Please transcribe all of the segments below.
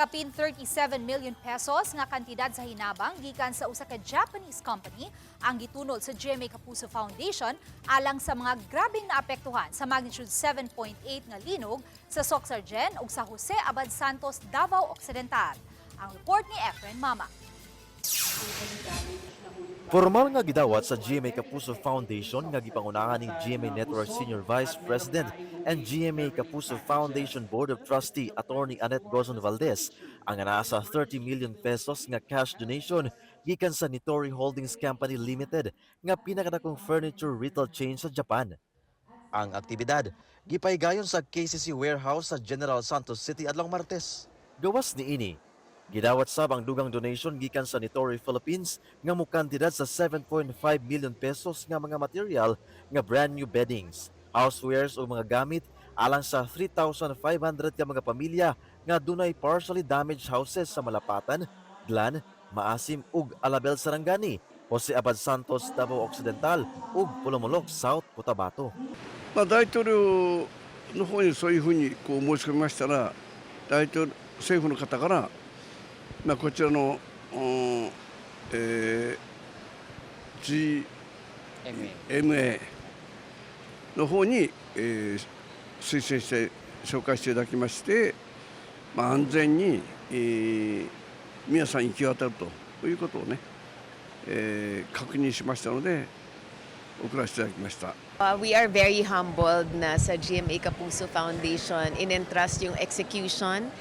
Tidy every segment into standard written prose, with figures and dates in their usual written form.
Kapin 37 million pesos nga kantidad sa hinabang gikan sa usa ka Japanese company ang gitunol sa GMA Kapuso Foundation alang sa mga grabeng naapektuhan sa magnitude 7.8 nga linog sa Soccsksargen ug sa Jose Abad Santos, Davao Occidental. Ang report ni Efren Mama. Formal nga gidawat sa GMA Kapuso Foundation nga gipangunahan ni GMA Network Senior Vice President and GMA Kapuso Foundation Board of Trustee Attorney Annette Gozon Valdez ang naa sa 30 million pesos nga cash donation gikan sa Nitori Holdings Company Limited nga pinakadakong furniture retail chain sa Japan. Ang aktibidad gipahigayon sa KCC Warehouse sa General Santos City adlong Martes. Gawas niini, gidawat sab ang dugang donation gikan sa Nitori Philippines nga mukantidad sa 7.5 million pesos nga mga material nga brand new beddings, housewares ug mga gamit alang sa 3,500 ka mga pamilya nga dunay partially damaged houses sa Malapatan, Glan, Maasim ug Alabel, Sarangani, Jose Abad Santos, Davao Occidental ug Polomolok, South Cotabato. まあ、大統領の方にそういうふうにこう申し込みましたら、大統領政府の方から、まあ、こちらの、GMA の方に、推薦して紹介していただきまして、まあ、安全に、皆さん行き渡るということをね、確認しましたので、送らせていただきました。 We are very humbled na sa GMA Kapuso Foundation in-entrust yung execution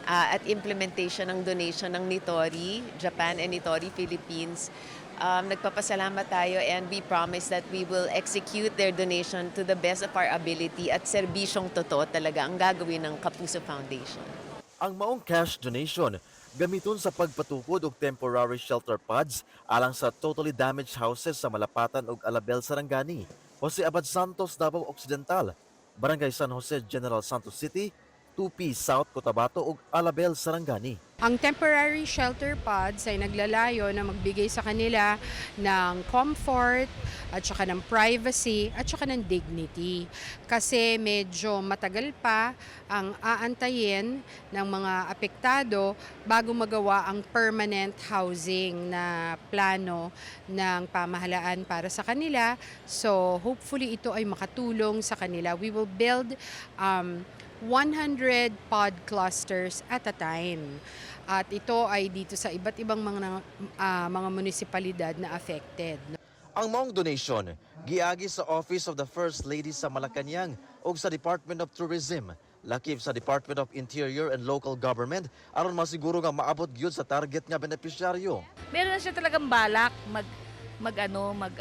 at implementation ng donation ng Nitori Japan and Nitori Philippines. Nagpapasalamat tayo and we promise that we will execute their donation to the best of our ability at serbisyong totoo talaga ang gagawin ng Kapuso Foundation. Ang maong cash donation gamiton sa pagpatukod og temporary shelter pods alang sa totally damaged houses sa Malapatan ug Alabel, Sarangani, Jose Abad Santos, Davao Occidental, Barangay San Jose, General Santos City, 2P South Cotabato ug Alabel, Sarangani. Ang temporary shelter pods ay naglalayo na magbigay sa kanila ng comfort at saka ng privacy at saka ng dignity. Kasi medyo matagal pa ang aantayin ng mga apektado bago magawa ang permanent housing na plano ng pamahalaan para sa kanila. So hopefully ito ay makatulong sa kanila. We will build 100 pod clusters at a time. At ito ay dito sa iba't ibang mga munisipalidad na affected. Ang maong donation giagi sa Office of the First Lady sa Malacañang ug sa Department of Tourism, lakip sa Department of Interior and Local Government aron masiguro nga maabot gyud sa target nga benepisyaryo. Meron na siya talagang balak mag mag ano mag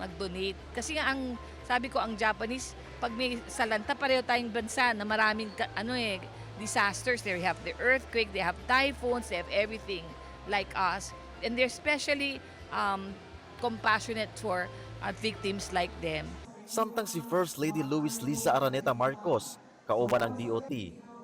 mag-donate kasi nga ang sabi ko, ang Japanese, pag may salanta, pareho tayong bansa na maraming ano eh, disasters. They have the earthquake, they have typhoons, they have everything like us, and they're especially compassionate for victims like them. Samtang si First Lady Luis Liza Araneta Marcos, kauban ang DOT,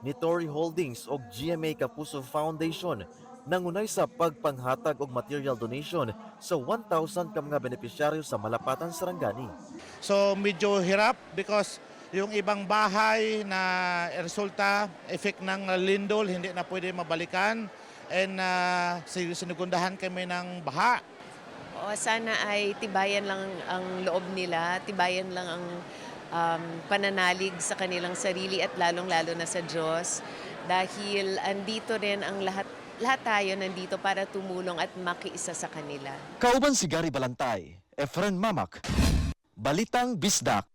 Nitori Holdings ug GMA Kapuso Foundation nangunay sa pagpanghatag og material donation sa 1,000 ka mga benepisyaryo sa Malapatan, Sarangani. So medyo hirap because yung ibang bahay na resulta, effect ng lindol, hindi na pwede mabalikan. And sinugundahan kami ng baha. Oo, sana ay tibayan lang ang loob nila, tibayan lang ang pananalig sa kanilang sarili at lalong-lalo na sa Diyos. Dahil andito rin ang lahat, lahat tayo nandito para tumulong at makiisa sa kanila. Kauban si Gary Balantay, Efren Mamak, Balitang Bisdak.